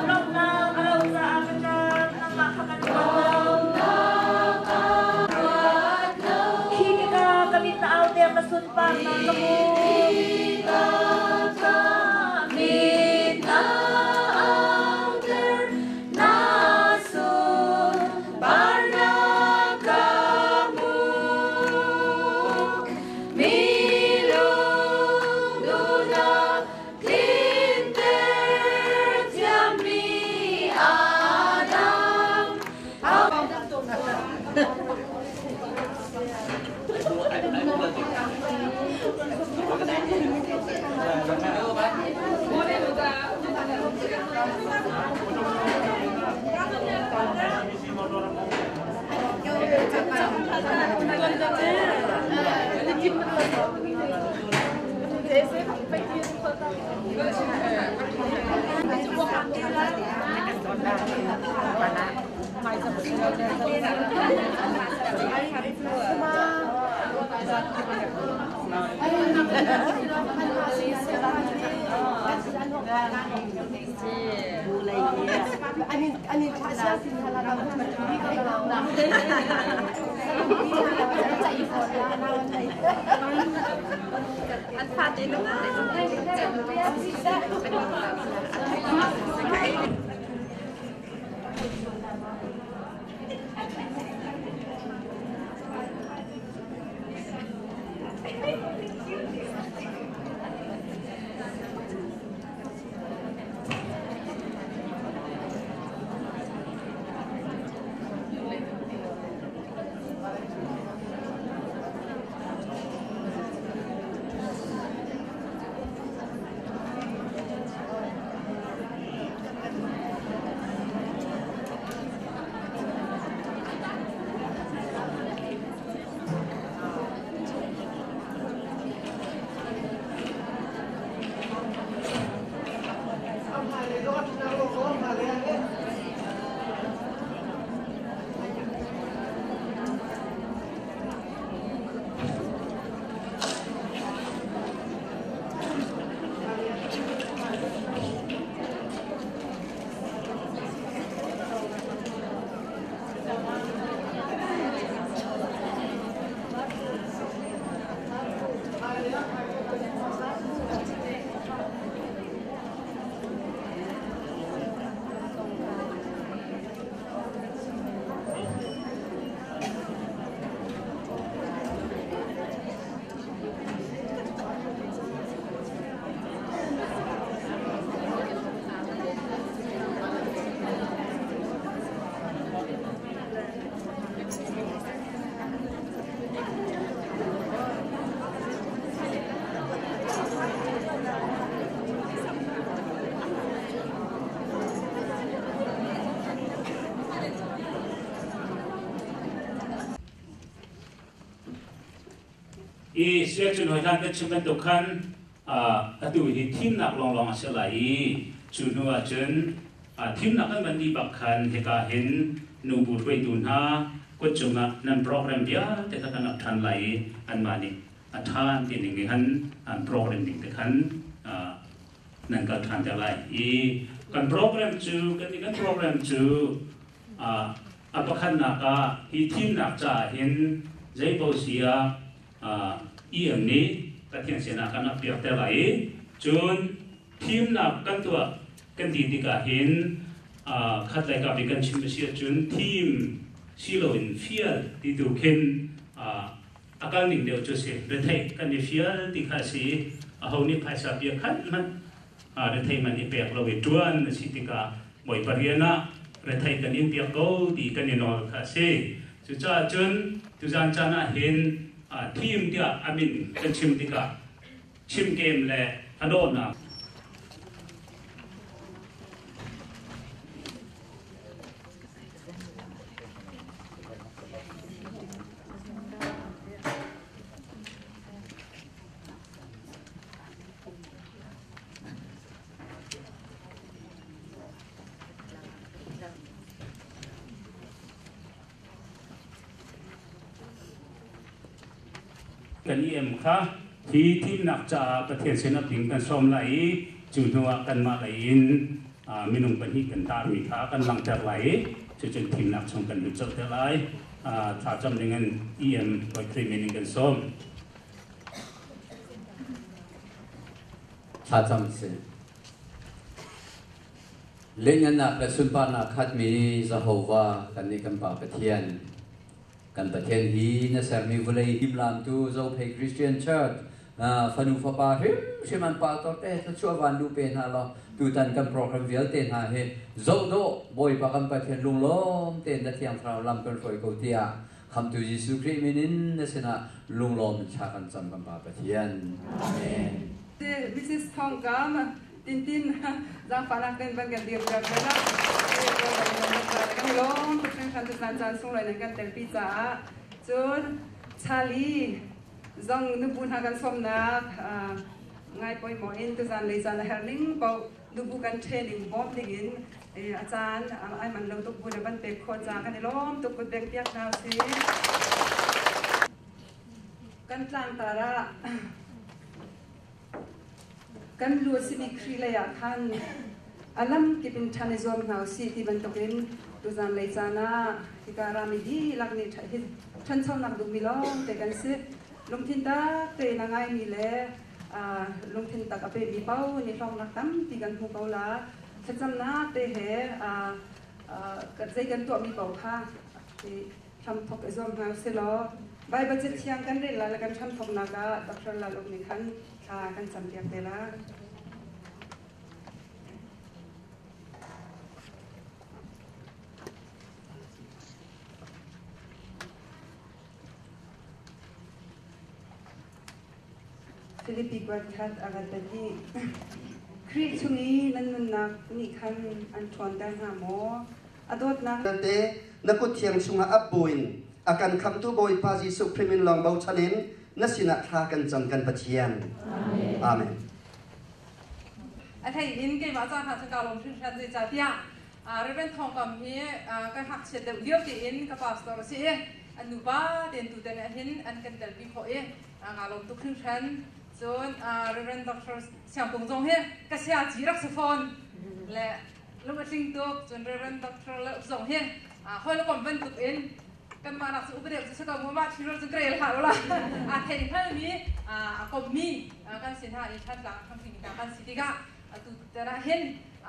Lawmhnak a lo caah ka ṭap, nangmah kha kan ruat lo. Khi tikah ka mit na au tiang na sunparnak ka hmuh. I siacun hoi hlan kan chim bantuk khan atu hi thimnak lawnglawng a si lai i cu hnu ah cun thimnak kan van dih bak khan hika hin nubu hruaitu hna kut cungah nan program vialte kha kan ap ṭhan lai i anmah nih a ṭhan ti ning in khan an program ning te khan. nan kal ṭhan te lai. I kan program cu kan kan program cu a pakhatnak ah hi thimnak caah hin zeipaoh si ah EM nih Pathian sinah kan rak piak te lai i cun thimnak kan tuah kan ti tikah hin khatlei kap i kan chim a si ahcun thim si loin fial ti tu khin a kal ning deuh cu a si. Retheih kan i fial ti kha a si i aho nih phaisa pia khat hmanh retheih man i pek lo i ṭuan a si tikah Bawipa rian ah retheih kan in piak ko ti kan i nawl kha a si. Cucaah cun tuzan caan ah hin thim tiah a min kan chim tikah chimkem le a dawhnak Kan i em kha hi thimnak caah Pathian sinah ding kan sawm lai i cu hnuah kanmah lei in minung pahnih kan tarmi kha kan langhter lai i cucun thimnak chung kan lut colh te lai. Thlacam dingin EM Khrih min in kan sawm. Thlacam si. Lenganak le sunparnak khatmi Jehovah kan nih kan Pa Pathian kan Pathian hi na sermi vawlei himlamtu Zophei Christian Church fanu fapa hrimhrim an pa torte thluachuah van lu pe hna law tutan kan program vialte hna hi zohdawh Bawipa kan Pathian lunglawm tein na Thiang Thlarau lam kan hruai ko tiah Khamtu Jesuh Khrih min in na sinah lunglawm in thla kan cam kan Pa Pathian. Amen. Mrs. Thong Kam Tintin zaangfahnak ten van kan dir piak ve la. Kan lawm tuk hringhran tuzan caan sunglawi nan kan telpi caah. Cun Charlie zong nubu hna kan sawmnak ngai pawimawh in tuzan lei caan a herh ning paoh nubu kan training bawm ding in a caan ai man lo tuk bu le van pek khawh ca kan i lawm tuk kut beng piak hna usih. Kan tlangtar ah kan lu a simi Khrih lei ah khan a lam kip in ṭhan i zuam hna usih ti bantukin tuzan lei caan ah hika rami dihlak nih ṭhanchonak duhmi lawng te kan si. Lungthin tak tein a ngaimi le lungthin tak a pemi paoh nih hlawknak tampi kan hmu ko la. Thlacamnak te he zei kan tuahmi paoh kha hramthok i zuam hna usih law Baibal Cathiang kan rel lai le kan hramthoknak ah Dr. Lal Uk nih khan thla kan campiak te la. Filipi kuatkhat a rat pahnih. Khrih chung i nan nunnak nih khan an ṭhawnter hna maw? A dawtnak te na kut thiang chungah ap buin a kan khamhtu Bawipa Jesuh Khrih min lawng bochan in na sinah thla kan cam kan Pathian. Amen. A hlei in keimah ca hna cu kaa lawm hringhran zeicahtiah Reverend Thawng Kam hi kan ngakchiat deuh lio tein ka pastor a si i an nupa tein tutan ah hin an kan telpi khawh i kaa lawm tuk hringhran. Cun Reverend Dr. Siang Kung zong hi ka siaci rak si fawn le lung a tling tuk. Cun Reverend Dr. Le zong hi hawi le kom bantuk in kanmah nak cu upa deuh cu si ko mu mah ṭhirol cu ka rel hlah ula aa thei hngalmi a kommi kan si hna i Thantlang hramhring hna kan si tikah atu tan ah hin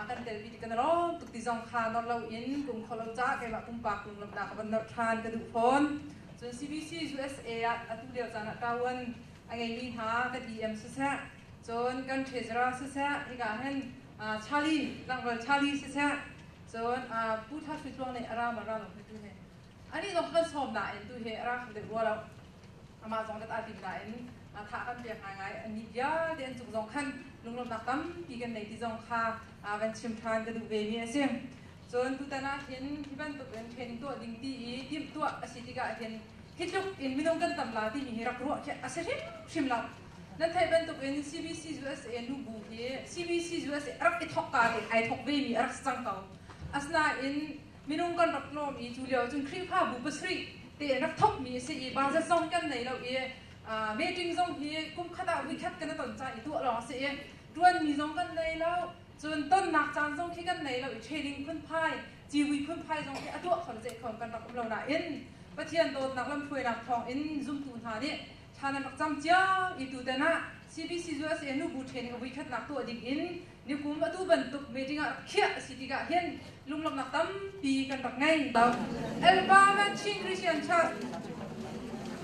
kan telpi ti kan lawm tuk ti zong kha nor loin kum kholo ca keimah pumpak lunglawmhnak ka van nor ṭhan ka duh fawn. Cun CBC USA ah atu lio caan ah ṭawan a ngeimi hna kan EM siseh cun kan treasurer siseh hika hin Charlie tlangval Charlie siseh cun Pu Tha Sui Tluang nih a ra ma ra lo tu he ani zong kan sawm nain tu he a ra kho deuh rua lo amah zong dat aa tim nain tha kan pek ngaingai ani vialte an cung zong khan lunglawmhnak tampi kan nei ti zong kha van chim ṭhan ka duh ve mi a si. Cun tutan ah hin hi bantuk in training tuah ding ti i timhtuah a si tikah hin hi tluk in minung kan tam la timi hi rak ruah khi a si hrimhrim lo. Nan theih bantuk in CBC USA nubu hi CBC USA rak i thawk ka te ai thawk ve mi a rak si cang ko. Asinain minung kan rak tlawm i cu lio cun Khrihfabu pasarih te an rak thawk mi a si i budget zong kan nei lo i meeting zong hi kum khat ah voi khat kan i ton ca i tuah lawng a si i. Ṭuanmi zong kan nei lo. Cun tonnak caan zong khi kan nei lo i training phunphai, civui phunphai zong khi a tuah kho le zeih kho kan rak um lo nain Pathian dawtnak lamhruainak thawng in zumtu hna nih thla nan rak cam cio i tutan ah CBC USA nubu training a vuikhatnak tuah ding in nikum atu bantuk meeting ah rak khiah a si tikah hin lunglawmhnak tampi kan rak ngei. Alabama Chin Christian Church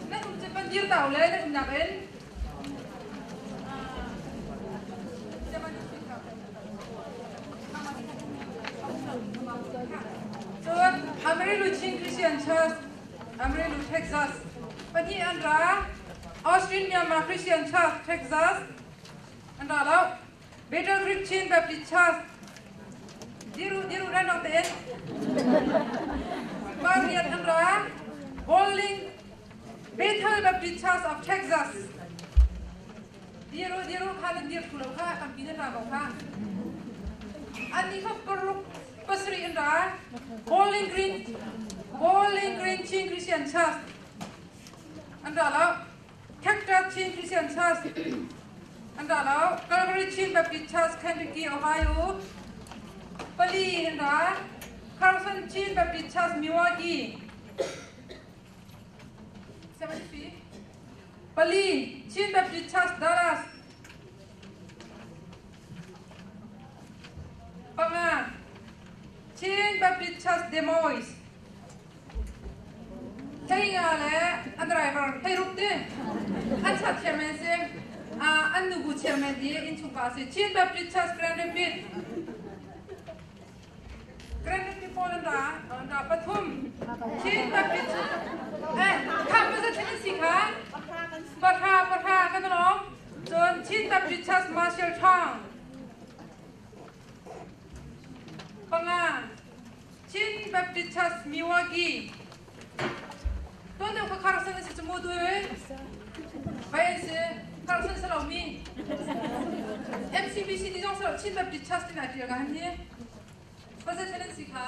nan um cu pan dir ta le nan umnak in Cun Amarillo Chin Christian Church Amarillo, Texas pahnih an ra. Austin Myanmar Christian Church, Texas an ra lo. Battle Creek Chin Baptist Church diru diru ran rang tein pariat an ra. Bowling Bethel Baptist Church of Texas diru diru kha nan dir thu lo kha tampi nan ra ko kha. An ni kha paruk pasarih an ra. Bowling Green Bowling Green Chin Christian Church an ra lo. Cactus Chin Christian Church an ra lo. Calvary Chin Baptist Church Kentucky, Ohio pali an ra. Carson Chin Baptist Church Milwaukee 73 pali Chin Baptist Church Dallas panga Chin Baptist Church Des Moines Theinga le an driver theiruk ti an church chairman si an nubu chairman i innchungpa si Chin Baptist Church Grand Rapids Grand Rapids pawl an ra an ra pathum Chin Baptist eh kha pa za si kha pahra pahra kan lawm cun Chin Baptist Church Marshall Town panga Chin Baptist Church Milwaukee. Tuan deuh kha Carson a si cu mu tu Bai si Carson si lo mi. MCBC ti zong si lo Chin Baptist Church ti na tial ka han hi. President si kha.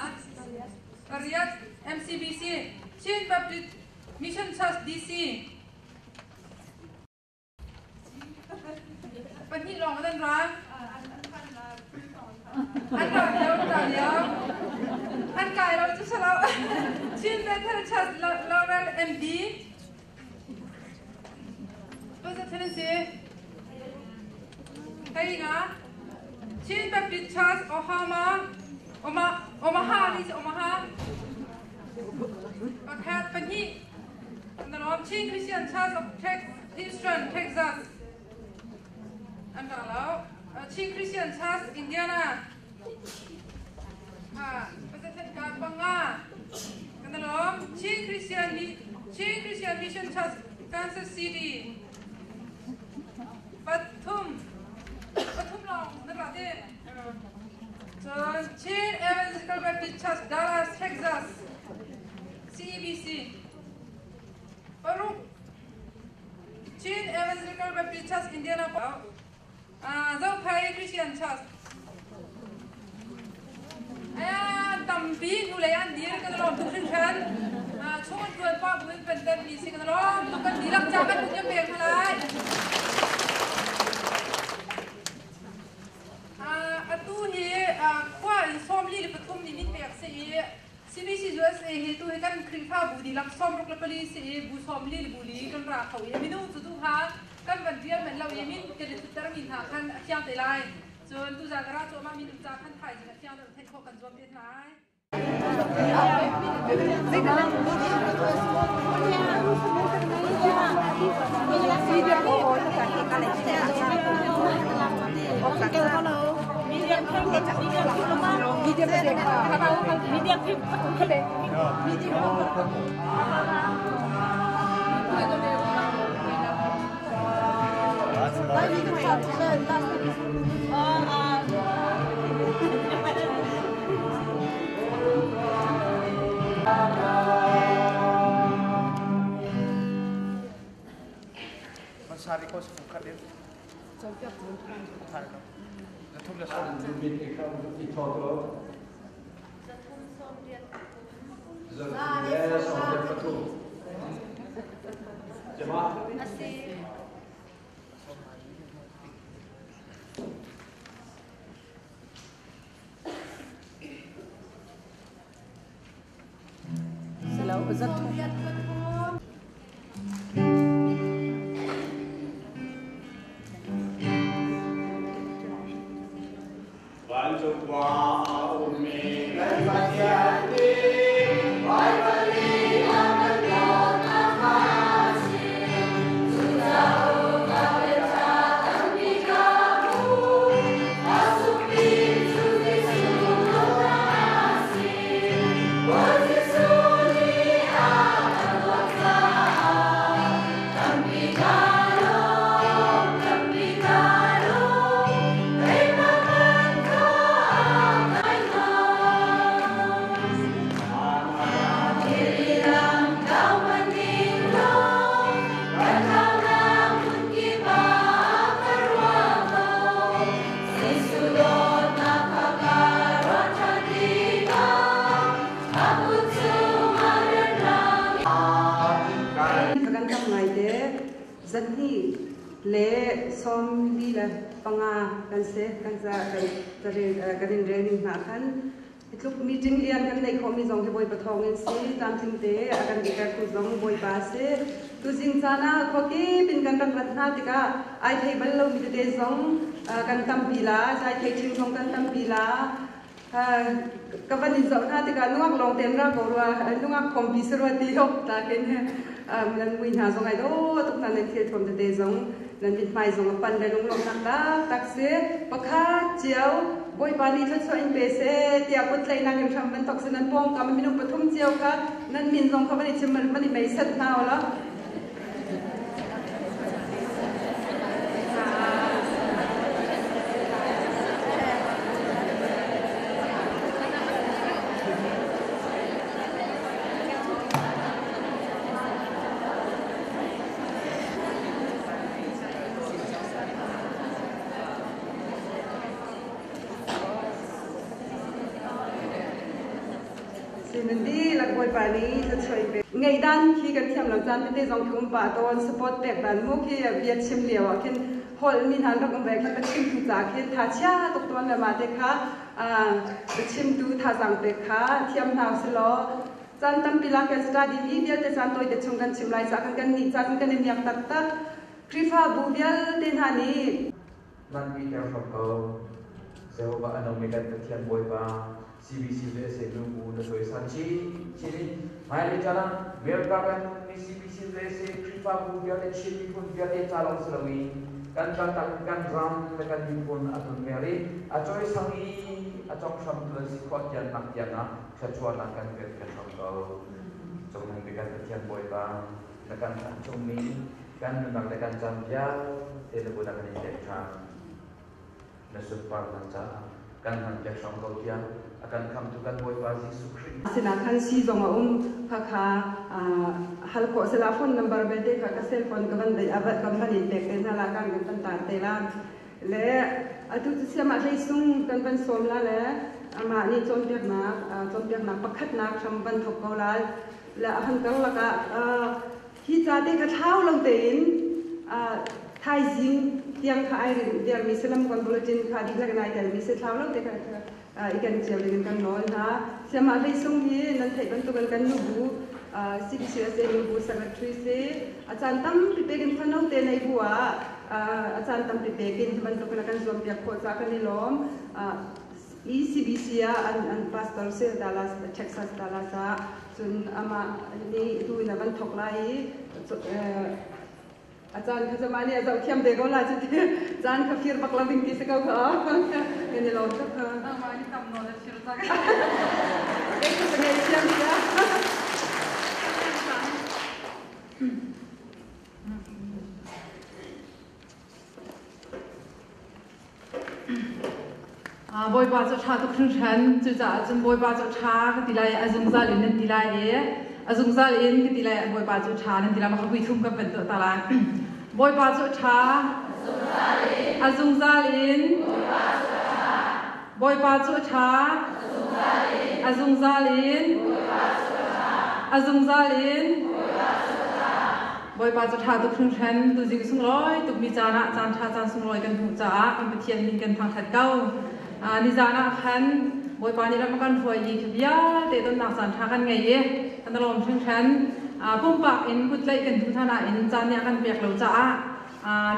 Pariat MCBC Chin Baptist Mission Church DC. Pahnih lawng an ra. An ra lio, an ra lio. An kai lo cu salo. Chin Bethel Church Laurel MD. Pastor Tennessee. Kai nga. Chin Baptist Church Ohama. Omaha ni si Omaha. Pakhat pahnih. Narom Chin Christian Church of Houston, Texas. An ra lo. Chin Christian Church, Indiana. Ha, pasathen ka panga. Kan lom. Chin Christian Chin Christian Mission Church, Kansas City. Pathum. Pathum long na ra te. Cun Chin Evangelical Baptist Church, Dallas, Texas. CEBC. Paruk Chin Evangelical Baptist Church Indiana Zophei Christian Church tampi hnulei an dir kan lawm tuk hringhran chung an tuan pa buin pantan mi si kan lawm tuk kan dihlak ca kan hun pek hna lai atu hi khua in sawmli le pathum nih min pek si i CBC USA hi tu hi kan Khrihfabu dihlak 64 si i bu 44 le bu li kan ra kho i minung cu tu kha kan van rial men lo i min kan i thutter mi hna khan a fiang te lai. Cun tuzan ka ra cuahmah mi ca khan thaizing a fiang deuh theih khawh kan zuam te hna lai. Mansari ko sa khat in. Zathum. Vancung khua a ummi kan Pathian nih Baibal nih a kan dawt a kan chimh. Cu cauk a biaṭha tampi ka hmu. A sungmi cu Jesuh dawtnak a si. Bawi Jesuh nih a kan dawt caah tampi kaa lawm, tampi kaa lawm. Keimah hmanh kha a kai hna. Lam kau hmanh law, kan tlaunak hmunkip ah ka ruah ko. Jesuh dawtnak kha ka ruat ṭhan tikah, a kut cungah rianrang Kan tam ngai te zahnih le 45 kan si kan za kan kan in rel ning hna khan Tluk meeting lian kan neih khawhmi zong hi Bawipa thawngin si, tlamtling te a kan dihtertu zong Bawipa a si. Tuzing caan ah khuakip in kan rak rat hna tikah ai thei bal lomi tete zong kan tampi la, zai thei ṭhing zong kan tampi la. Ka van in zoh hna tikah nungak lawng te an ra ko rua, nungak khawmpi si rua ti hok ta khin nan mui hna zong ai dawh tuk hna, nan thil thuam tete zong nan mithmai zong a pan le lunglawmhnak taktak si. Pakhat cio Bawipa nih thluachuah in pe seh tiah kuttlaihnak in hram bantuk si nan pawngkam minung pathum cio kha nan min zong kha van i chim van i meisat hna u law. Nan dihlak Bawipa nih thluachuah in pe. Ngaihdan khi kan thiam lo caan tete zong khi um pah tawn support pek dan mu khi bia chim lio ah khin holh mi hna rak um ve khin chimtu ca khin tha chia tuk tawn le mah te kha chimtu thazaang pek kha thiam hna usilaw caan tampi lak kan study mi vialte caan tawi te chung kan chim lai ca kan kan nih ca kan i miak taktak Khrihfabu vialte hna nih Nan iter hram ko. Jehovah a nungmi kan Pathian Bawipa, CBC le SA nubu na cawisan chin chin in hmailei caan ah America kan nunmi CBC le SA Khrihfabu vialte Chin miphun vialte ca lawng si loin kan kaltak kan ram le kan miphun a tunmer i a cawisang i a conghramtu an si khawh tiangnak tiangah thluachuahnak kan pek piak hram ko. Cungnung bik kan Pathian Bawipa, na kan thanh chungmi kan nunnak le kan caan vialte na kut ah kan in pek ṭhan. Na sunparnak caah kan hman piak hram ko tiah a kan khamtu kan Bawipa Jesuh Khrih. Sinah khan si zong a um khakha hal khawh sila phone number belte kha ka cell phone ka van ka van in pek te hna la kan kan tar te la le atu cu siam ah hleisung kan van sawm la le amah nih cawnpiaknak cawnpiaknak pakhatnak hram van thok ko lai le a han karlak ah hi ca te kha thlau lo tein thaizing tiang kha ai rinh diarmi salam kon bulletin kha dihlak in ai telmi si thlau lo te kha i kan cio ding in kan nawl hna. Siamah hleisung hi nan theih bantukin kan nubu CBCUSA nubu secretary si a caan tampi pek in fano te nei bu ah a caan tampi pek in hi bantukin a kan zuam piak khawh caah kan i lawm. ECBC ah an an pastor si Dallas Texas Dallas ah cun amah nih tu in a van thok lai i a caan kha cu mah nih a zoh thiam ve ko la cu ti caan kha fir bak lo ding ti si ko kha kan i lawm tuk Mah nih tam nawn a fir cang. Kei cu ka ngei thiam sia. Bawipa cu ṭha tuk hringhran. Cucaah cun Bawipa cu ṭha ka ti lai i a zungzal in nan ti lai i a zungzal in ka ti lai i Bawipa cu ṭha nan ti lai. Mah kha vui thum kan van tuah ta lai. Bawipa cu ṭha. A zungzal in. Bawipa cu ṭha. A zungzal in. A zungzal in. Bawipa cu ṭha tuk hringhran. Tuzing sunglawi tukmi caan ah caan ṭha caan sunglawi kan hmuh caah kan Pathian min kan thangṭhat ko. Nizaan ah khan Bawipa nih lam a kan hruai i khi vialte tonnak caan ṭha kan ngei i kan i lawm hringhran. Pumpak in kutlaih kan duh hna nain caan nih a kan pek lo caah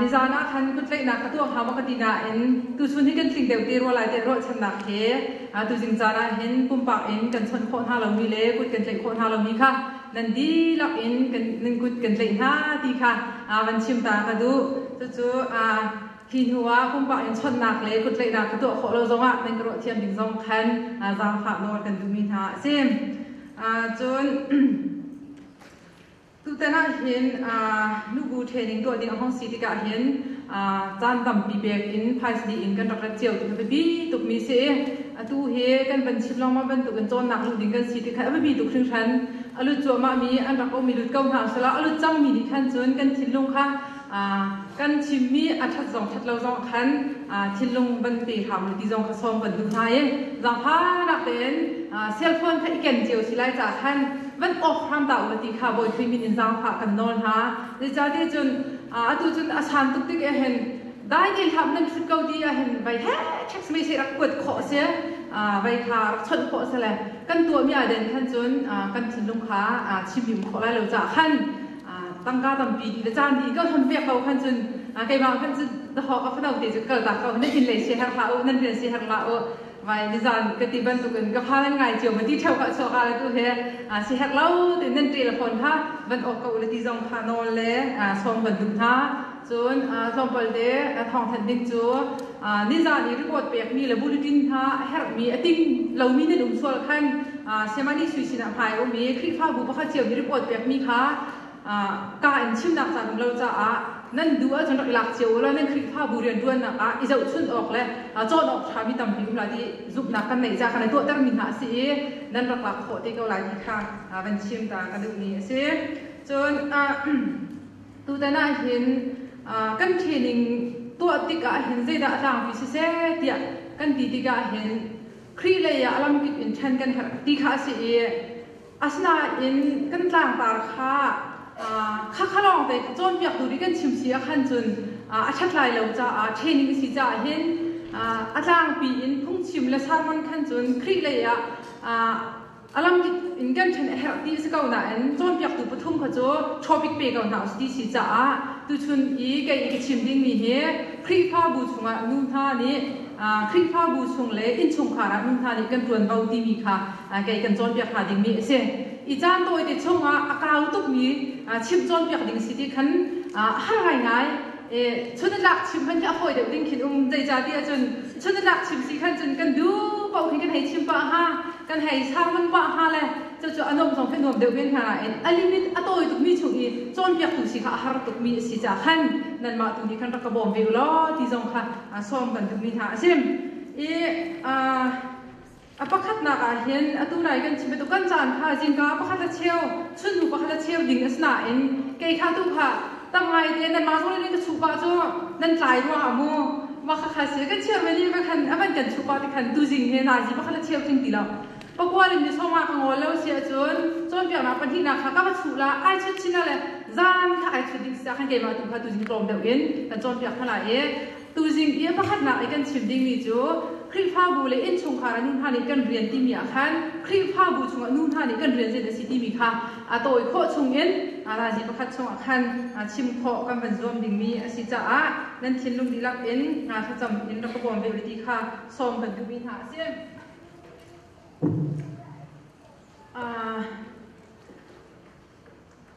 nizaan ah khan kutlaihnak ka tuah hnga maw ka ti nain tuchun hi kan tling deuh te rua lai tiah ruahchannak he tuzing caan ah hin pumpak in kan chawnh khawh hna lomi le kut kan tlaih khawh hna lomi kha nan dihlak in nan kut kan tlaih hna ti kha van chim ta ka duh. Cucu hi hnu ah pumpak in chawnhnak le kutlaihnak ka tuah khawh lo zongah nan ka ruah thiam ding zong khan zaangfah nawl kan duhmi hna a si. Cun tutan ah hin nubu training tuah ding a hong si tikah hin caan tampi pek in phaisa dih in kan rak rat cio ti kha biapi tukmi si. Atu hi kan van chim lengmang bantukin cawnnak luh ding kan si ti kha a biapi tuk hringhran. A lut cuahmahmi an rak ummi lut ko hna usila a lut cangmi nih khan cun kan thinlung kha kan chimmi a ṭhat zong ṭhat lo zong khan thinlung van pe hram u ti zong kha sawm kan duh hna i zaangfahnak tein cell phone kha i ken cio si lai caah khan van off hram ta u ti kha Bawi Khrih min in zaangfah kan nawl hna. Zeicahtiah cun atu cun a san tuk tik ah hin dai te hlam nan ṭhut ko ti ah hin vai he text message rak kuat khawh a si, vai kha rak chawnh khawh a si le kan tuahmi ah den khan cun kan thinlung kha chim um khawh lai lo caah khan tangka tampi di le caan di ka hon pek ko khan cun keimah khan cun dahawk a fano te cu kal tak ko nan inn lei si her hlah u, nan rian si her hlah u. Vai nizan ka ti bantukin ka pha nan ngai cio ma ti theo ka chuak ala tu he si her lo te nan telephone kha van ok ko le ti zong kha nawl le sawm kan duh hna. Cun tlawmpal te thawngthanh ding cu nizan i report pekmi le bulletin hna a herhmi a ting lomi nan um sual khan Siamani Sui sinah hmai a um i Khrihfabu pakhat cio nih report pekmi kha ka in chimnak caan um lo caah nan duh ahcun rak i lak cio u law nan Khrihfabu rianṭuannak ah i zohchunh awk le cawn awk ṭhami tampi um lai ti zumhnak kan neih caah kan i tuahtermi hna a si i nan rak lak khawh te ko lai ti kha van chim ta ka duhmi a si. Cun tutan ah hin kan training tuah tikah hin zeidah a tlangpi siseh tiah kan ti tikah hin Khrih lei ah a lamkip in ṭhen kan herh ti kha a si i asinain kan tlangtar kha khakha lawng te kha cawnpiaktu nih kan chim si ah khan cun a ṭhat lai lo caah training a si caah hin a tlangpi in phungchim le sermon khan cun Khrih lei ah a lamkip in kan ṭhen a herh ti a si ko nain cawnpiaktu pathum kha cu topic pe ko hna usih ti si caah tuchun i kei i ka chim dingmi hi Khrihfabu chungah nu hna nih, Khrihfabu chung le innchungkhar ah nu hna nih kan ṭuanvo timi kha kei kan cawnpiak hna dingmi a si. I caan tawite chungah a kau tukmi chimh cawnpiak ding si ti khan a har ngaingai. Chun lak chim hmanh hi a fawi deuh ding khin um, zeicahtiah cun chun lak chim si khan cun kan duh paoh khin kan hei chim pah hnga, kan hei sermon pah hnga le cucu a nuam zong khi nuam deuh men hnga nain a limit a tawi tukmi chung i cawnpiaktu si kha a har tukmi a si caah khan nanmah tu nih khan rak ka bawm ve u law ti zong kha sawm kan duhmi hna a si. I a pakhatnak ah hin atu nai kan chim bantuk kan caan kha zingka pakhat le cheu, chunhnu pakhat le cheu ding a si nain kei kha tu kha tam ngai te nanmah zong nih ka chuh pah cu nan tlai ruangah mu mah kha kha si kan chairman nih va khan a van kan chuh pah ti khan tuzing he nazi pakhat le cheu tling ti lo pakual in ni sawma ka ngol lo si ahcun cawnpiaknak pahnihnak kha ka va chuh la ai chut chin le zan kha ai chut ding si khan keimah tu kha tuzing tlawm deuh in kan cawnpiak hna lai i tuzing i pakhatnak i kan chim dingmi cu Khrihfabu le innchungkhar ah nu hna nih kan rian timi ah khan Khrihfabu chungah nu hna nih kan rian zeidah a si timi kha a tawi khawh chungin razi pakhat chungah khan chim khawh kan van zuam dingmi a si caah nan thinlung dihlak in thlacam in rak ka bawm ve u ti kha sawm kan duhmi hna a si.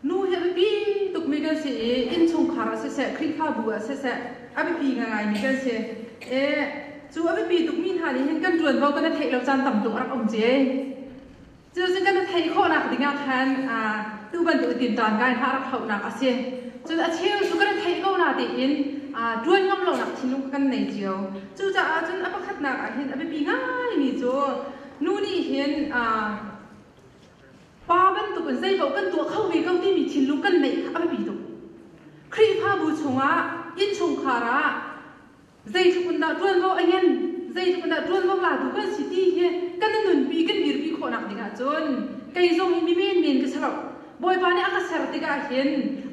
Nu hi a biapi tukmi kan si i innchungkhar ah siseh, Khrihfabu ah siseh a biapi ngaingaimi kan si. E, cu a biapi tukmi hna nih hin kan ṭuanvo kan i theih lo caan tam tuk a rak um cie. Cu cun kan i theih khawhnak dingah khan tu bantuk tinṭan kai hna rak hauhnak a si. Cun a cheu cu kan i theih ko na tiin ṭuan ngam lonak thinlung kan nei cio. Cucaah cun a pakhatnak ah hin a biapi ngaimi cu nu nih hin pa bantukin zeipaoh kan tuah kho ve ko timi thinlung kan neih kha a biapi tuk. Khrihfabu chungah, innchungkhar ah zeitluk in dah ṭuanvo a ngen, zeitluk in dah ṭuanvo latu kan si ti hi kan nunpi, kan dirpi khawhnak dingah cun kei zong hi mi menmen ka si lo. Bawipa nih a ka ser tikah hin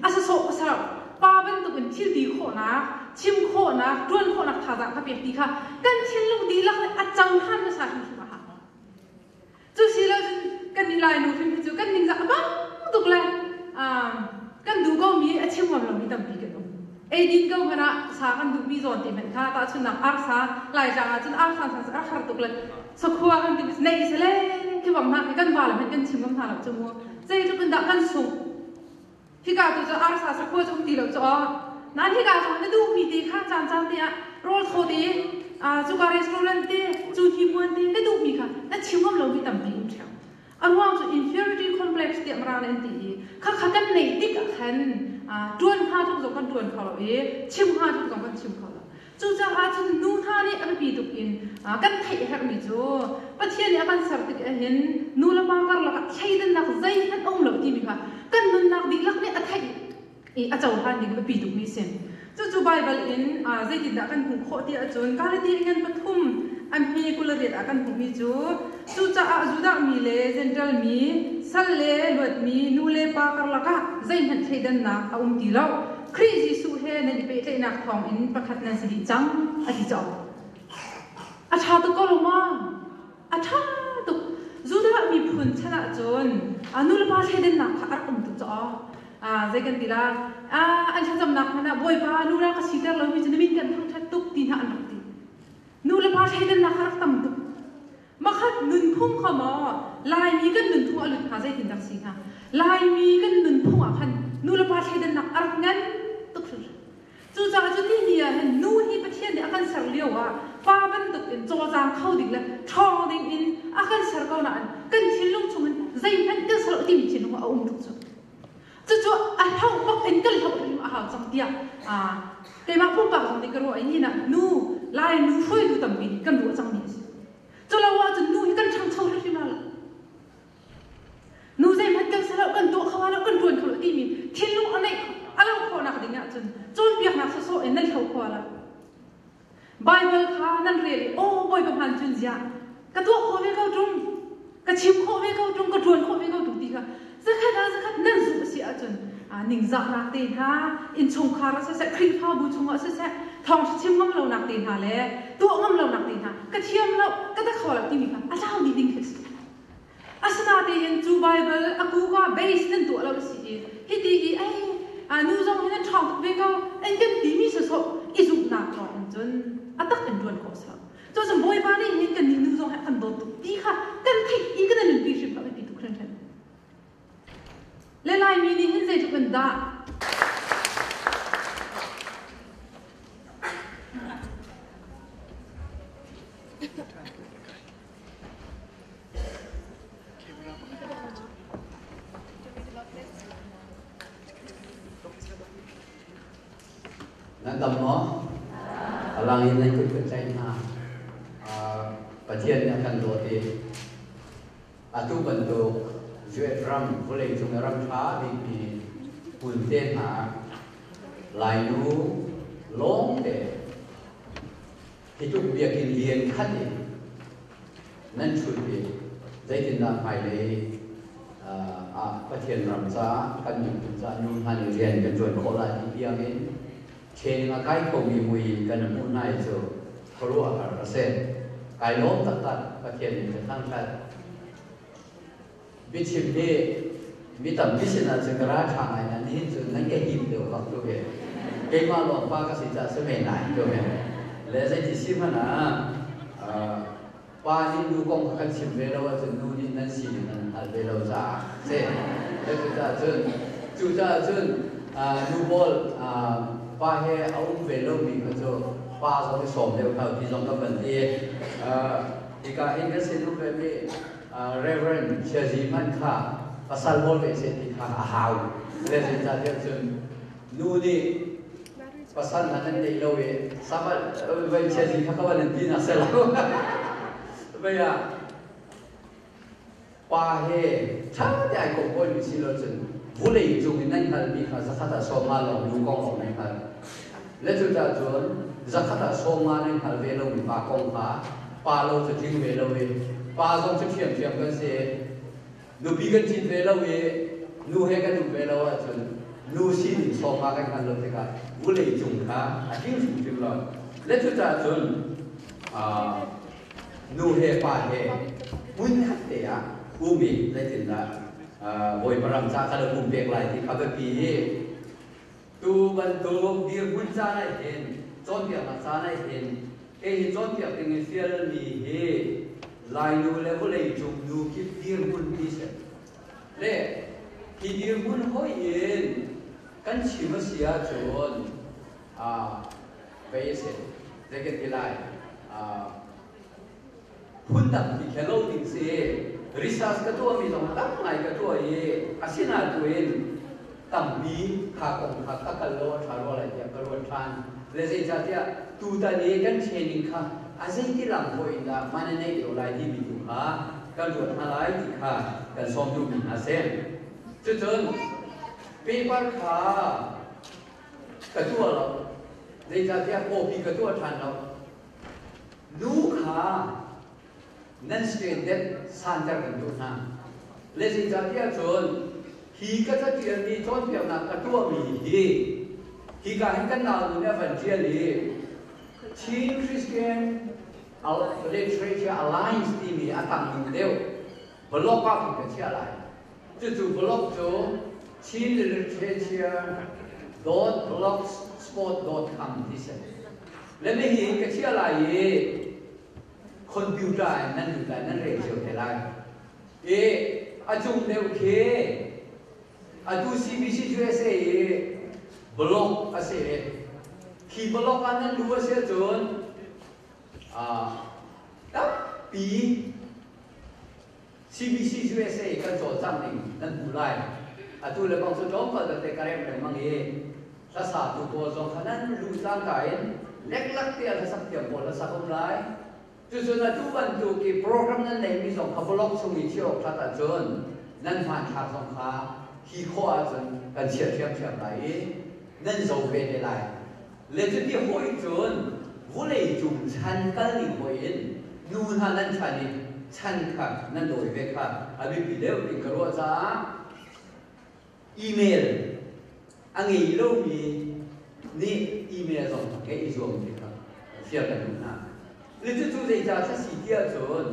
a sasawh ka ser. Pa bantukin thil ti khawhnak, chim khawhnak, ṭuan khawhnak thazaang ka pek ti kha kan thinlung dihlak nih a cohlan hmasa hrimhrim a hau. Lai nu hrim hi cu kan ningzak a bang tuk le kan duh ko mi a chim ngam lomi tampi kan um. Eidin ko hmanh ah sa kan duhmi zawn te hmanh kha tahchunhnak arsa Laitlang ah cun arsa sa a har tuk le sakhua kan ti neih sele khi bang hna khi kan va le hmanh kan chim ngam hna lo cu mu. Zeitluk in dah kan sungh. Hika tu cu arsa sakhua cu um ti lo cu aw. Nain hika cu na duhmi te kha caan caan te ah rawl thaw te cuka restaurant te cu hi hmuan te na duhmi kha na chim ngam lomi tampi um ṭheo. A ruang cu inferiority complex tiah Mirang nih an ti i khakha kan neih tik ah khan ṭuan hnga tluk zong kan ṭuan kho lo i chim hnga tluk zong kan chim kho lo. Cucaah cun nu hna nih a biapi tuk in kan theih a herhmi cu Pathian nih a kan ser tik ahhin nu le pa karlak ah thleidannak zeihmanh a um lo timi kha kan nunnak dihlak nih a theih i a cohlan ding biapi tukmi a si. Cucu Baibal in zeitindah kan hmuh khawh ti ahcun Galati ngan pathum a hme 28 ah kan hmuhmi cu cucaah Judah mi le Jentail mi, sal le luatmi, nu le pa karlak ah zeihmanh thleidannak a um ti lo. Khrih Jesuh he nan i pehtlaihnak thawngin pakhat nan si dih cang a ti cawk. A ṭha tuk ko lo maw? A ṭha tuk. Judah miphun chan ahcun nu le pa thleidannak kha a rak um tuk caah zei kan ti la an thlacamnak hmanh ah Bawipa nu la ka siter lomi cu na min kan thangṭhat tuk ti hna an rak ti. Nu le pa thleidannak kha rak tam tuk. Makhat nunphung kha maw Laimi kan nunphung a lut hnga zeitindah si hnga? Laimi kan nunphung ah khan nu le pa thleidannak a rak ngan tuk hringhran. Cucaah cu ni ni ah hin nu hi Pathian nih a kan ser lio ah pa bantuk in cawlcang kho ding le ṭhawng ding in a kan ser ko nain kan thinlung chung in zeihmanh kan ser lo timi thinlung a um tuk cu. Cucu a hloh bak in kan hloh hrim a hau cang tiah keimah pumpak zong nih ka ruah i nihin ah nu Lai nu hruaitu tampi nih kan ruah cangmi a si. Culo ahcun nu hi kan ṭhangcho hrimhrim la lo. Nu zeihmanh kan si lo, kan tuah kho lo, kan ṭuan kho lo timi thinlung a neih a lo khawhnak ding ahcun cawnpiaknak sawsawh in nan hlo kho lo. Baibal kha nan rel i aw Bawipa hmaan cun ziah ka tuah khawh ve ko ṭung, ka chim khawh ve ko ṭung, ka ṭuan khawh ve ko ṭung ti kha zakhat ah zakhat nan zumh a si ahcun ningzahnak te hna, innchungkhar ah siseh, Khrihfabu chungah siseh, thawngṭha chim ngam lonak te hna le tuah ngam lonak te hna ka thiam lo, ka ta kho lo timi kha a tlau dih ding khi a si. Asinain cu Baibal a kuka base nan tuah lo a si i hiti i ei nu zong hi nan ṭhawng tuk ve ko an kan timi sawsawh i zumhnak thawng in cun a tak in ṭuan khawh a si lo. Cucun Bawipa nih hin kannih nu zong hi a kan dawt tuk ti kha kan theih i kan nunpi hrim kha biapi tuk hringhran. Le Laimi nih hin zeitluk in dah Nan dam maw? A lang in nan kut kan tlaih hna. Pathian nih a kan dawt i atu bantuk US ram vawleicung i ram ṭha bikmi hmun te hna Lainu lawngte Hi tluk biakinn lian khat in nan ṭhut i zeitindah hmailei ah Pathian ram caah kan miphun caah nu hna nih rian kan ṭuan khawh lai ti tiangin training a kai khomi mui kan hmuh hna hi cu khuaruahhar a si. Kai lawm taktak Pathian in ka thangṭhat. Biachim hi mi tampi sinah cun ka ralṭha ngai nain nihin cun nan ka him deuh bak tu hi. Keimah lawng pa ka si caah si men lai tu hi. Le zeiti si hmanh ah pa nih nu kong kha kan chim ve lo ahcun nu nih nan sining nan hngal ve lo caah si. Le cucaah cun cucaah cun nu pawl pa he a um ve lomi kha cu pa zong i sawm deuh kha ti zong ka van ti. Hika hin kan sinum ve mi Reverend Chiazi hmanh kha pasal hawl ve seh ti kha a hau. Zeicahtiah cun nu nih pasal hna nan neih lo i sama Reverend Chiazi kha ka van in ti na se lo. Vei ah pa he ṭha te ai kom hawi mi si lo cun vulei cung in nan hngalmi kha zakhat ah 50 lawng nu kong lawng nan hngal. Le cucaah cun zakhat ah 50 nan hngal ve lomi pa kong kha pa lo cu tling ve lo i pa zong cu ṭhiamṭhiam kan si. Nupi kan ṭhit ve lo i nu he kan um ve lo ahcun nu sining 50 kan hngal lo tikah vulei cung kha a tling hrimhrim lo. Le cucaah cun nu he pa he hmunkhat te ah. Um i zeitindah Bawipa ram ca kha na pumpek lai ti kha biapi i tu bantuk dirhmun caan ah hin, cawnpiaknak caan ah hin, kei hi cawnpiak ding in fialmi hi Lainu le vawleicung nu kip dirhmun ti si. Le hi dirhmun hoi in kan chim a si ahcun vei a si. Zei kan ti lai? Phundang ti khe lo ding si. Research ka tuahmi zong tam ngai ka tuah i asinain tampi kha kong kha ka kal lo a ṭha rua lai tiah ka ruat ṭhan. Le zeicahtiah tutan i kan training kha a zeiti lam hawih in dah man a neih deuh lai timi tu kha kan ruat hna lai ti kha kan sawm duhmi hna si. Cucun paper kha ka tuah lo. Zeicahtiah copy ka tuah ṭhan lo. Nu kha nan standard santer kan duh hna. Le zeicahtiah cun hi ka catialmi cawnpiaknak ka tuahmi hi hika hin kan nau nu nih a van ṭial i Chin Christian Literature Alliance timi a tang ning deuh blog ah khin ka chiah lai. Cucu blog cu chinliterature.blogspot.com ti si. Le nihin ka chiah lai i computer in nan lut lai, nan rel cio te lai. I a cung deuh khi atu CBC USA i blog a si i khi blog ah nan lu a si ahcun tampi CBC USA kan cawlcangh ning nan hmu lai. Atu le bang cu tlawmpal tete ka remh lengmang i hlasatu pawl zong kha nan luh cangka in leklak te ah hlasak thiam pawl hlasak um lai. Cucun atu bantuk i program nan neihmi zong kha blog chung i chiah awk ṭhat ahcun nan hmanthlak zong kha hi khawh ahcun kan chiah ṭhiamṭhiam lai i nan zo ve te lai. Le cuti hawih cun vulei cung chan kal ning hawih in nu hna nan chan i chan kha nan dawi ve kha a biapi deuh ti ka ruah caah email a ngei lomi nih email zong ngeih i zuam ti kha fial kan duh hna. Le cucu zeicah a si ti ahcun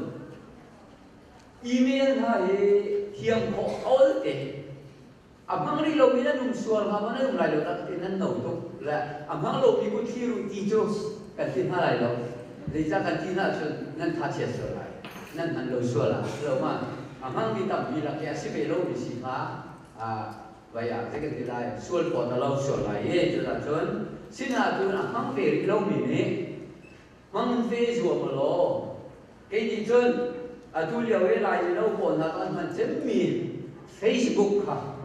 email hna hi thiam khawh awl te. A hmang rih lomi nan um sual hnga maw, nan um lai lo dah ti nan no tuk le a hmang lomi ku thlir u ti cu kan ti hna lai lo. Zeicah kan ti hna ahcun nan tha chiat sual lai, nan hman lo sual ah lo ma. A hmangmi tampi lak i a si ve lomi si kha vai ah zei kan ti lai, sual pawt a lo sual lai i cucun sinah cun a hmang ve rih lomi nih hmang ve zuam u law kei nih cun atu lio i Lai mino pawl hna an hman cemmi Facebook kha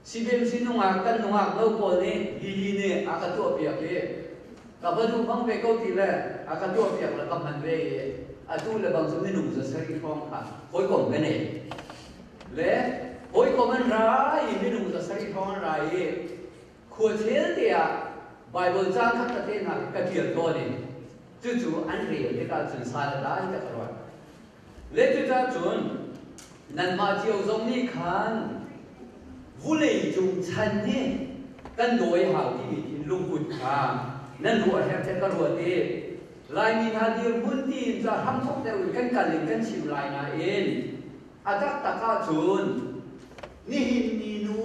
CBMC nungak kan nungak no pawl nih Lily nih a ka tuahpiak i ka va duh hmang ve ko ti le a ka tuahpiak le ka hman ve i atu le bang cu minung za sarih hrawng kha hawikom ka nei le hawikom an ra i minung za sarih hrawng an ra i Khuachel te ah Baibal ca khat tete hna ka ṭial tawn i cucu an rel tikah cun sal a tlai ka ruat. Le cucaah cun nanmah cio zong nih khan vulei cung chan hi kan dawi hau timi thinlungput kha nan ruah herh tiah ka ruat i Laimi hna dirhmun tiin ca hramthawk deuh in kan kal in kan chim lai nain A taktak ahcun nihin ni nu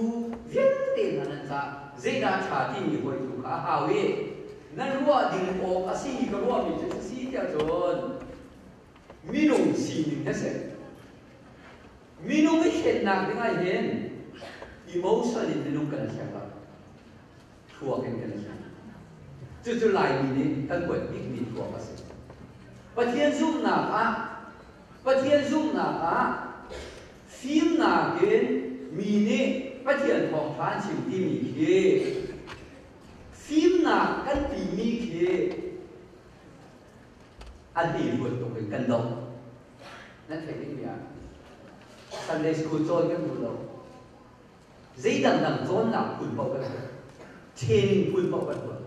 vialte hna nan cah zeidah a ṭha timi hawi tu kha a hau i nan ruah ding awk a si ka ruahmi cu a si tiah cun minung sining na si. Minung i thlennak ding ah hin emotion in minung kan i thleng lo. Thluak in kan i thleng. Cucu Laimi nih kan huat bikmi thluak a si. Pathian zumhnak ah Pathian zumhnak ah fimnak in mi nih Pathian thawngṭha an chim timi khi fimnak kan timi khi a hleivuan tuk in kan doh. Nan theih ding ah Sunday school cawn kan duh lo. Zei dangdang cawnnak phun paoh kan tuah. Training phun paoh kan tuah.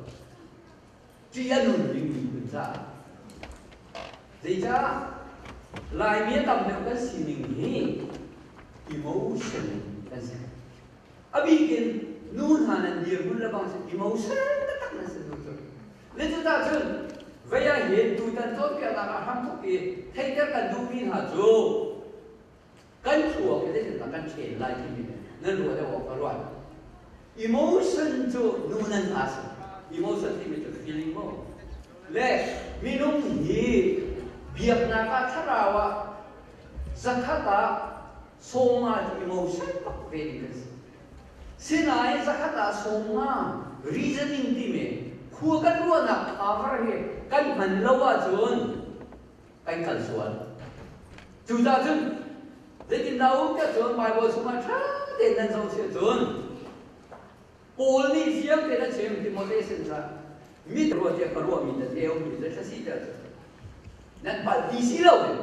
Ṭih a nun dingmi phun caah. Zeicah Laimi a tam deuh kan sining hi emotion kan si. A bik in nu hna nan dirhmun le bang emotion taktak nan si nu cu. Le cucah cun vei ah hin tutan cawnpiaknak ah hramthawk i theihter kan duhmi hna cu. Kan thluak hi zeitindah kan ṭhen lai timi nan ruah deuh awk ka ruat. Emotion cu nu nan pa si. Emotion timi cu feeling maw? Le minung hi biaknak ah thlarau ah zakhat ah sawma cu emotion bak ve ding kan si. Sinain zakhat ah sawma reasoning timi khua kan ruahnak power hi kan hman lo ahcun kan kal sual. Cucaah cun zeitindah um tiah cun Bible chungah ṭha tein nan zoh si ahcun Paul nih fiang tein a chim Timote sin kha mit ruah tiah ka ruahmi na theo mi zei si tiah cun nan palh ti si lo in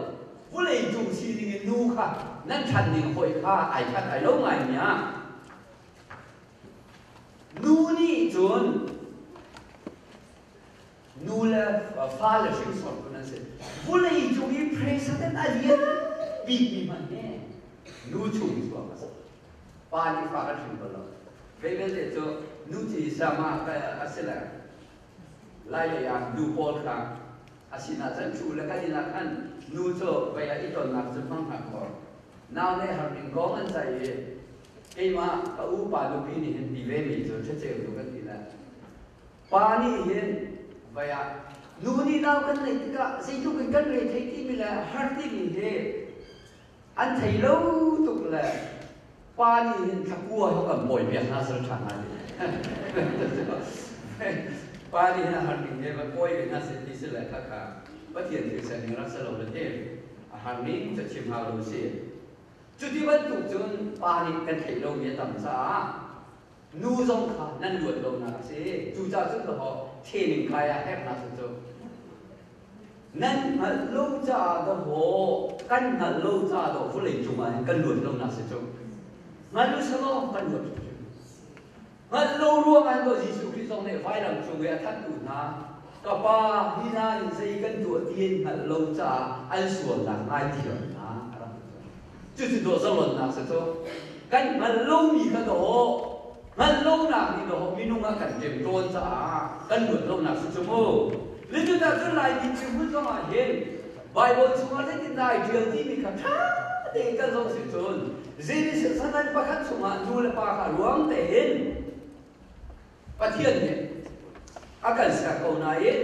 vulei cung sining in nu kha nan ṭhan ning hawi kha ai khat ai lo ngai mi ah nu nih cun Nu le fale hringsortu nan si. Vulei cung i president a lian bikmi hmanh hi nu chung chuak a si. Pa nih fa kan hring bal lo. Vei vialte cu nu ci sama a si le lai lei ah nu pawl kha a sinah cun cu le kan inn ah khan nu cu vei ah i tonnak cu hmang hna kaw nau ne har ning kong an cai i keimah ka u pa nupi nih hin ti ve mi cu ṭhaceu nu kan ti le Pa nih hin vai ah nu nih nau kan neih tikah zeitluk in kan rethei timi le har timi hi an thei lo tuk le pa nih hin thlakua hi kan bawi piak hna sal ṭha hna pa nih hin a har ning he va kawi ve hna seh ti si le khakha Pathian thil ser ning rak si lo le te a har ning cu chim hau lo si. Cuti bantuk cun pa nih kan theih lomi a tam caah Nu zong kha nan luat lonak a si. Cucaah cun dawh training kai ah herhnak cu cu nan hngalh lo caah dawh kan hngalh lo caah dawh vawlei cungah hin kan luat lonak si cu. Hngal u selaw kan luat hrimhrim. Hngalh lo ruangah hin dawh Jesuh Khrih zong nih vailam cung i a thattu hna ka pa hi hna nih zei kan tuah ti an hngalh lo caah an sualnak ngaithiam hna a rak ti. Cucu dawh zalonnak si cu. Kan hngalh lomi kha dawh hngalh lonak nih dawh minung ah kan ṭemṭawn caah kan luat lonak si cu mu. Licudah cun Laimi thilhmun zong ah hin Bible chungah zeitindah ai ṭial timi kha ṭha tein kan zoh si cun Genesis cadan pakhat chungah nu le pa kha ruang tein Pathian nih a kan ser ko nain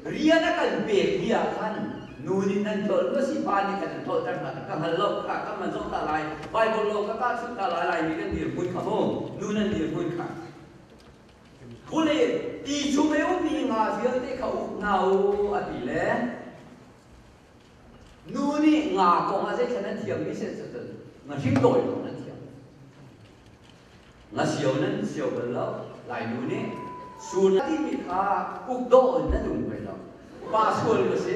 rian a kan pek ni ah khan nu nih nan tlolh maw si pa nih kan in tlolhter hna ka hngal lo kha ka man zong ta lai Bible lo ka tahchunh ta lai Laimi kan dirhmun kha mu nu nan dirhmun kha Kule ti chung i ummi nga vialte kha uk hna u a ti le Nu nih nga kong ah zeithla nan thiammi si cun nga hring dawi lawng nan thiam. Nga sio nan sio bal lo. Lainu nih sun timi kha uk dawh in nan um ve lo. Pa sual ka si.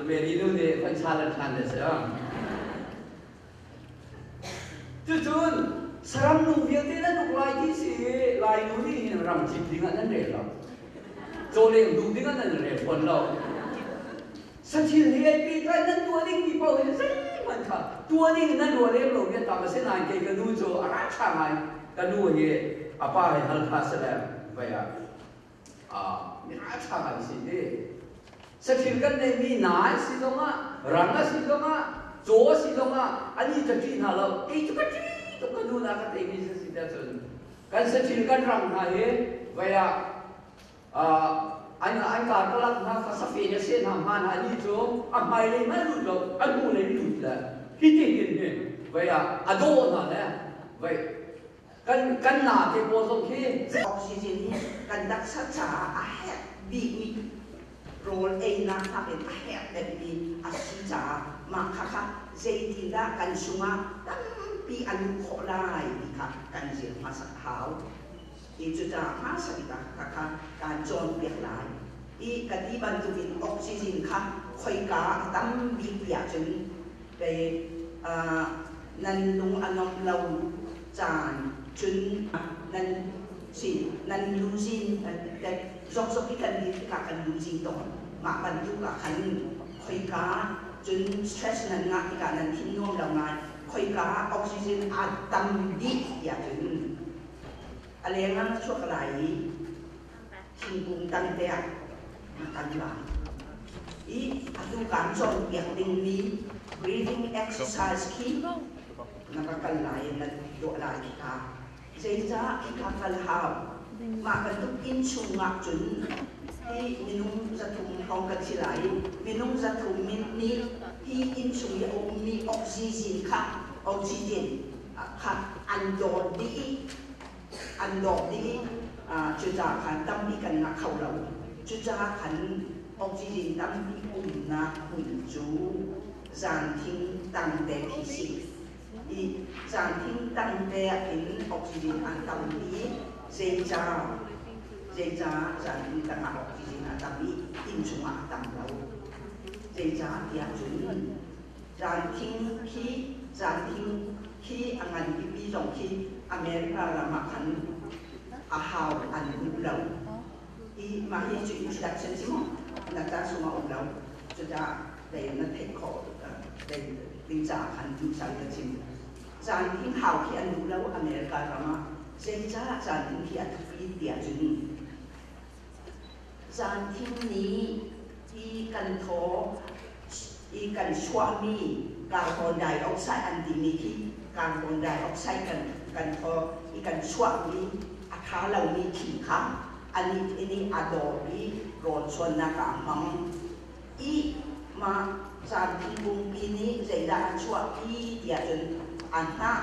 Mary nu nih kan chan an ṭhan le si. Cucun saram nung vialte nan uk lai ti si Lainu nih hin ram cip ding ah nan rel lo. Cawleng duh ding ah nan rel fawn lo. Sathil he ai pehtlai nan tuah ding mi paoh hi zeihmanh kha tuah ding in nan ruah lem lo mi a tam. Asinain kei ka nu cu a ra ṭha ngai. Ka nu hi a pa hi Halkha sile vei ah mi ra ṭha ngai si ti. Saṭhil kan neihmi na a si zongah, rang a si zongah, caw a si zongah ani ka ṭih hna lo. Kei cu ka ṭih tuk ka nu na ka teimi si si tiah cun kan saṭhil kan rang hna hi vei ah an an karkalak hna kha safe na se hna hma hna ni cu a hmailei hmanh lut lo a hnulei lut le hi ti hin hi vei ah a dawh hna le vei kan kan na te pawl zong khi Oxygen hi kan taksa caah a herh bikmi rawl einak nakin a herh deuhmi a si caah mah khakha zeitindah kan chungah tampi a luh khawh lai ti kha kan zir hmasat a hau. I cucaah hmasa bik ah khakha kaan cawnpiak lai. I ka ti bantukin oxygen kha khoika a tam bik ti ahcun kei nan lung a nuamh lo caan cun nan si nan losing zokzok i kan dir tikah kan losing tawn. Mah bantuk ah khan khoika cun stress nan ngah tikah nan thin nuam lo ngai khoika ah oxygen a tam bik tiah cun a leng ah na chuak lai i thingkung tang te ah na kan lai i atu kaan cawnpiak dingmi. Breathing exercise khi na va kal lai na tuah lai khi kha. Zeicah khi kha kal hau? Mah bantuk inn chung ah cun hi minung 300 hrawng kan si lai i minung 300 min nih hi inn chung i a ummi oxygen kha oxygen kha an dawt dih i an dawt dih i cucaah khan tampi kan ngah kho lo. Cucaah khan oxygen tampi umnak hmun cu zaanthing tangte khi si. I zaanthing tangte ah hin oxygen an tampi. Zeicah? Zeicah zaanthing tang ah oxygen a tam i inn chungah a tam lo? Zeicah tiah cun zaanthing khi zaanthing khi a ngan pipi zong khi America ram ah khan a hau an duh lo. I mah hi cu introduction si maw? Na ca chungah um lo. Cucaah dei na theih khawh dei ding caah khan duhsah ka chim. Zaanthing hau khi an duh lo America ram ah. Zeicah zaanthing khi a thupi tiah cun zaanthing nih i kan thaw i kan chuahmi carbon dioxide an timi khi carbon dioxide kan kan thaw i kan chuahmi a ṭha lomi thil kha anih nih a dawp i rawl chuannak ah a hmang. I mah zaanthing pumpi nih zeidah a chuahpi tiah cun a hnah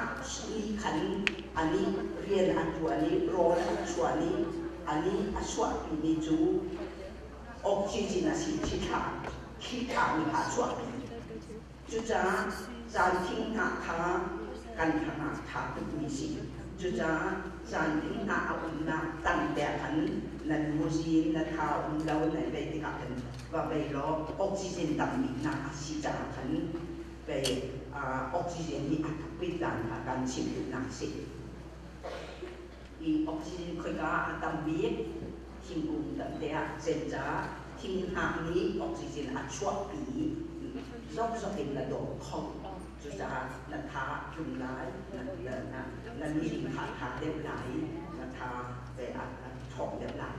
nih khan anih rian a ṭuan i rawl a chuan i anih a chuahpimi cu oxygen a si thithla thithla nih kha a chuahpi. Cucaah zaanthing hnah kha kan hrangah ṭha tukmi si. Cucaah zaanthing hnah a umnak tangte ah khan nan muzin na tha um lo nan vei tikah khan va vei law oxygen tam biknak a si caah khan vei oxygen nih a thukpit dan kha kan chim duhnak a si. I oxygen khoika a tam bik thingkung tamte ah zeicah thinghnah nih oxygen a chuahpi zokzok in na dawp kho. Cucaah na tha tlung lai, na nuhrin kha a tha deuh lai, na tha ve a ṭhawng deuh lai.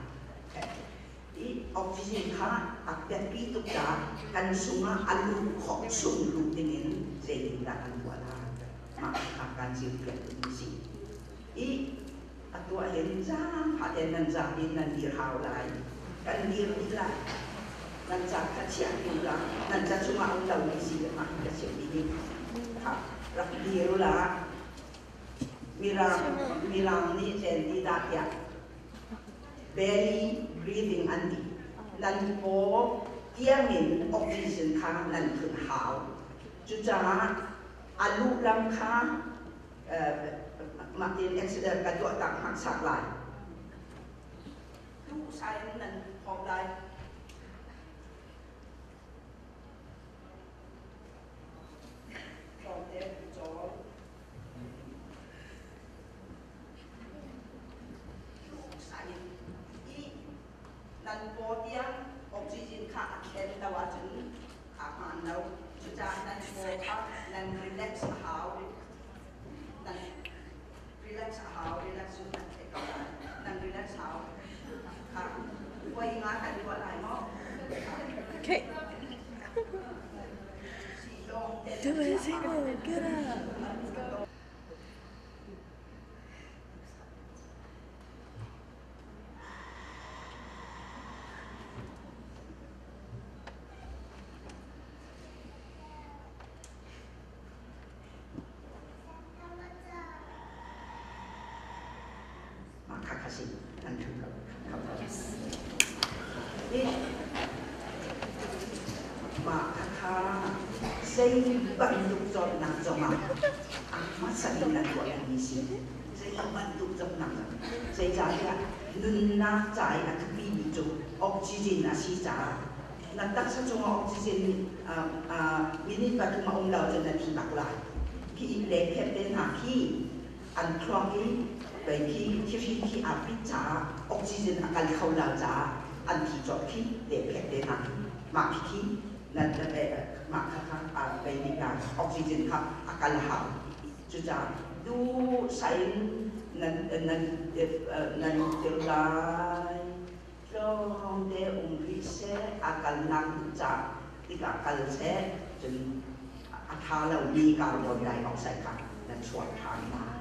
I oxygen kha a biapi tuk caah kan sungah a luh khawh chung luh dingin zeitindah kan tuah lai? Mah kha kan zirpiak duhmi si. I atu ahhin zaangfah tein nan zapi in nan dir hau lai. Kan dir dih lai. Nan ca kha chiah dih la. Nan ca chungah um lomi si le mah ka chimmi hi kha rak dir la. Mirang mirang nih zen ti dah tiah belly breathing an ti. Nan paw tiangin oxygen kha nan thun hau. Cucaah a luh lam kha mah tiin accident ka tuah tak hmaksak lai. Tu sai in nan hom lai. Tlawmte cawl. Tu sai in i nan paw tiang oxygen kha a thlen lo ahcun a hmaan lo. Cucaah nan paw kha nan relax a hau. Nan relax a hau. Relax cu nan theih ko lai. Nan relax hau. Kha voi nga kan tuah lai maw? Okay. Do it, Seymour. Get up. Mah kha kha si an thu ko. Mah kha kha zei bantuk zawtnak zongah a hmasa in an tuah mi si. Zei bantuk zawtnak zeicahtiah nunnak ca i a thupimi cu oxygen a si caah na taksa cungah oxygen minute 3 a um lo cun na thi bak lai. Khi le khep te hna khi an thluak i pei khi thihri khi aa pit caah oxygen a kal kho lo caah an thi cawt khi le khep te hna khi mah khi khi na mah kha kha pei nih na oxygen kha a kal hau. Cucaah duhsah in nan nan nan til lai. Tlawngte um rih seh, a kalnak duh caah tikah kal seh, cun a tha lomi carbon dioxide kha na chuah ṭhan lai.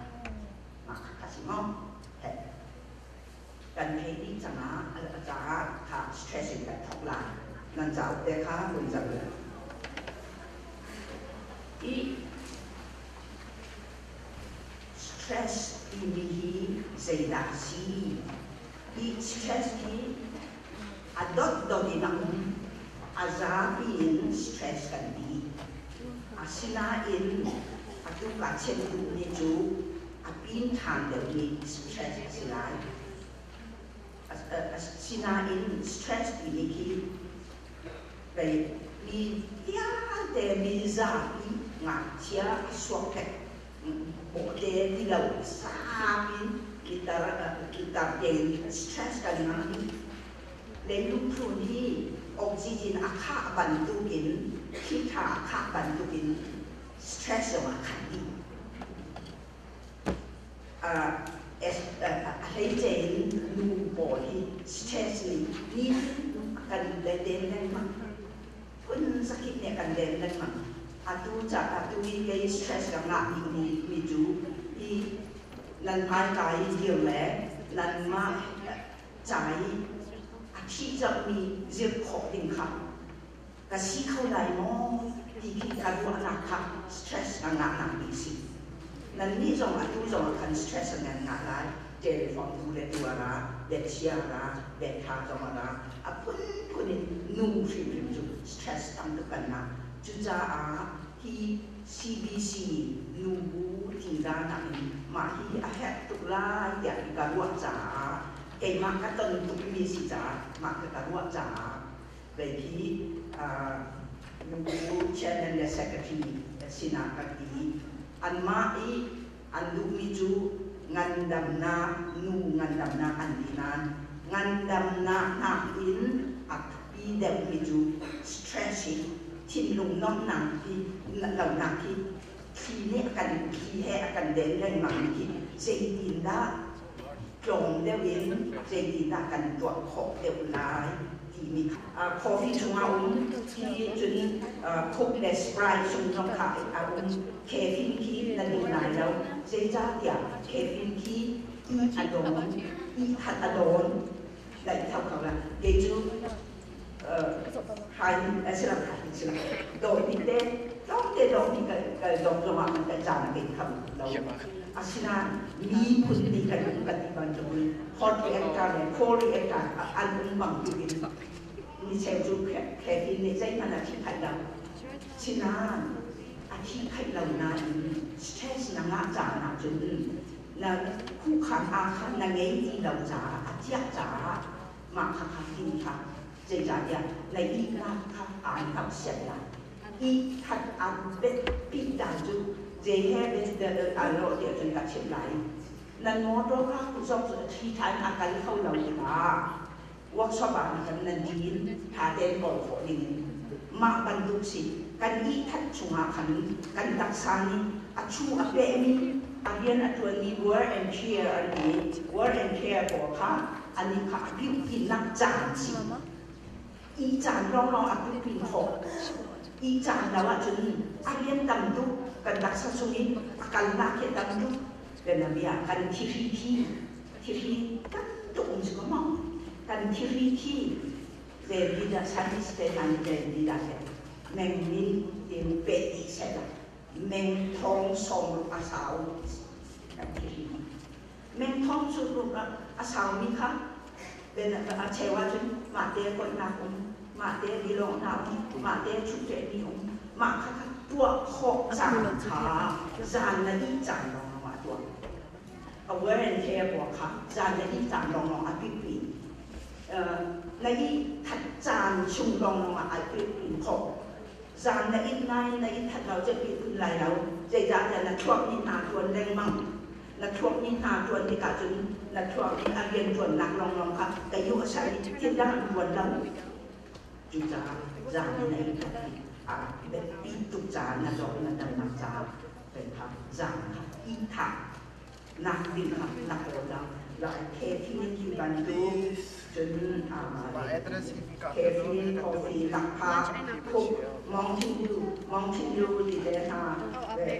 Mah kha si maw? Kan theih dih cangah a caah kha stress in kan thawk lai. Nan cauk te kha vun zoh u. I stress timi hi zeidah a si? Hi stress hi a dotdot in a um. A zapi in stress kan ti. Asinain atu ka chim duhmi cu a pin ṭhan deuhmi stress a si lai. Asinain stress timi khi pei mi vialte mi zapi ngakchia a suakṭek bawhte ti lo zapi in tein stress kan ngah i leilung thlun hi oxygen a khah bantukin thli ṭha a khah bantukin stress zong a khat dih. A hleice in nu pawl hi stress nih nitin a kan den lengmang. Phun zakip nih a kan den lengmang. Atu ca atu i kei stress ka ngah bikmi mi cu hi nan hmaika i dir le nanmah ca i a thih cangmi zirh khawh ding kha ka si kho lai maw ti khi ka ruahnak kha stress ka ngahnak bik si. Nannih zong atu zong ah khan stress nan ngah lai. Telephone tu le tu a ra, biachia a ra, biatha zong a ra. A phunphun in nu hrimhrim cu stress tam tuk kan ngah. Cucaah hi CBC nubu tingza nakin mah hi a herh tuk lai tiah ka ruah caah keimah ka ton tukmi si caah mah ka ka ruah caah Kei hi nubu chairman le secretary sinah ka ti. Anmah i an duhmi cu ngandamnak, nu ngandamnak an ti nain ngandamnak nakin a thupi deuhmi cu stress hi thinlung nomhnak hi lonak hi thli nih a kan thli he a kan den lengmang hi zeitindah tlawm deuh in zeitindah kan tuah khawh deuh lai timi coffee chungah um khi cun Coke le Sprite chung zong kha a um. Caffeine khi na ding lai lo, zeicahtiah caffeine khi i a dawn, i khat a dawn laih tho kho la. Kei cu hai a si lo, hai si lo, dawh bik te tlawmte dawh bik ka dawh zongah kan ka caan a kei kham lo. Asinain miphun nih kan um kan ti bantukin hot reactor le cold reactor an um bang tukin mi cheu cu caffeine nih zeihmanh a thih khat lo. Sinain a thih khat lo nain stress na ngah caan ahcun na khuhkhan aa kha na ngei ti lo caah a ciah caah mah kha kha tin kha zeicahtiah na ihnak kha aan hngalh sian lai. I khat an biapit dan cu zei he aa lawh tiah cun ka chimh lai. Nan motor kha zong thi than a kal kho lo tikah workshop ah kan nan din tha tein kawl khawh ding in mah bantuk si kan i that chungah khan kan taksa nih a chu a pehmi a rian a ṭuanmi wear and tear an ti. Wear and tear pawl kha an i kha a piuhpinak caan si. I caan lawnglawng a piuhpin khawh. I caan lo ahcun a rian tam tuk, kan taksa chung i a kalnak hi a tam tuk. Bianabia kan thihri thi, thihri tam tuk um si ko maw? Kan thihri thi zei dah scientist te hna nih zei dah seh meng min in peh dih seh la meng thong sawm a sau kan thihri. Meng thong cu a saumi kha a cheu ahcun mahte koihnak um, mahte dilawngnak um, mahte chuhṭehmi um, mah kha kha tuah khawh caan kha zan na ih caan lawnglawng ah tuah. A wear and tear pawl kha zan na ih caan lawnglawng ah pipi. Na ih that caan chung lawnglawng ah ai pipi khawh. Zan na it nain na it that lo cu pi kun lai lo. Zeicahtiah na thluak nih hna tuan lengmang. Na thluak nih hna tuan tikah cun na thluak nih a rian ṭuannak lawnglawng kha ka yu a ser i thil dang an ṭuan lo. Cucaah zan in na it that hi a biapi tuk caah na dawt na damnak caah kan kha zan kha i thah nak ding kha na kawl lo. Lai khe thi bantuk. Cun caffeine, coffee, lakphak, khuk, Mountain Dew, Mountain Dew ti te hna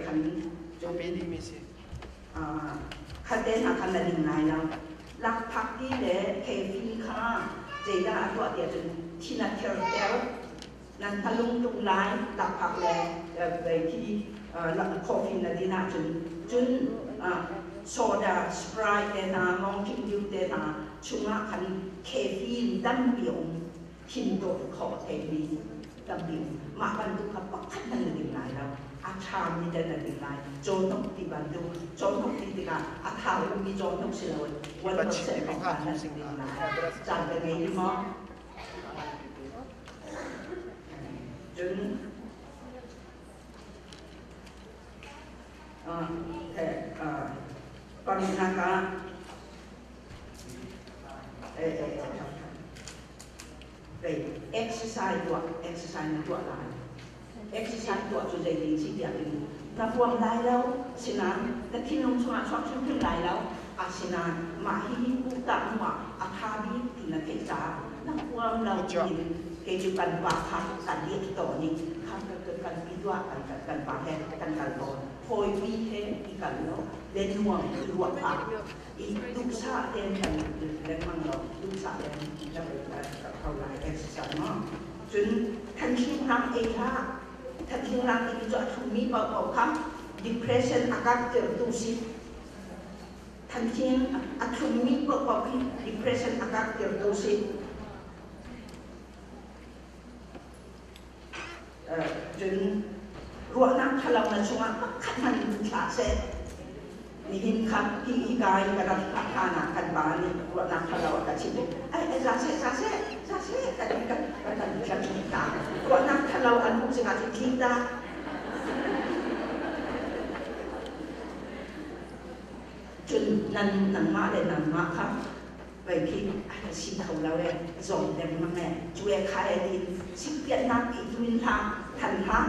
khan cun khat te hna khan na ding lai lo. Lakphak ti le caffeine kha zeidah a tuah tiah cun thin a therter. Nan hnalung tuk lai lakphak le khi coffee na din ahcun. Cun soda, Sprite te hna, Mountain Dew te hna chungah khan caffeine tampi a um. Thin dawt khawh theimi tampi um. Mah bantuk kha pakhat hmanh na ding lai lo. A ṭhami te na ding lai. Cawhnuk ti bantuk. Cawhnuk ti tikah a thau ummi cawhnuk si loin 1% lawng na ding lai. Caan ka ngei maw? Cun paruknak ah exercise tuah, exercise na tuah lai. Exercise tuah cu zeitin si tiah in na huam lai lo, asinain na thinlung chungah chuak hrimhrim lai lo. Asinain mah hihi kuhtah hnu ah a tha bik ti na theih caah na huam lo tiin kei cu kan pa kha kan liak tawn i kha kan pi tuah kan pa he kan kal tawn. Hawipi he i kal law le nuam i ruah pah i duhsah tein kan lengmang law duhsah tein na kho lai exercise maw. Cun thanthling hlang ei hlah. Thanthling hlang timi cu a thlummi paohpaoh kha depression a karhtertu si. Thanthling a thlummi paohpaoh khi depression a karhtertu si. Cun ruahnak ṭhalo na chungah pakhat hmanh lut hlah seh. Nihin kha hi hika i ka rak hlan ah kan pa nih ruahnak ṭhalo a ka chimh i ai ai za seh za seh za seh ka ti ka kan kan tlik ta. Ruahnak ṭhalo an hmuh tikah cun tlik ta. Cun nan nangmah le nangmah kha vei khi a si kho lo e zawm lengmang e cu e kha e tiin sikpiatnak i tuin hlah than hlah.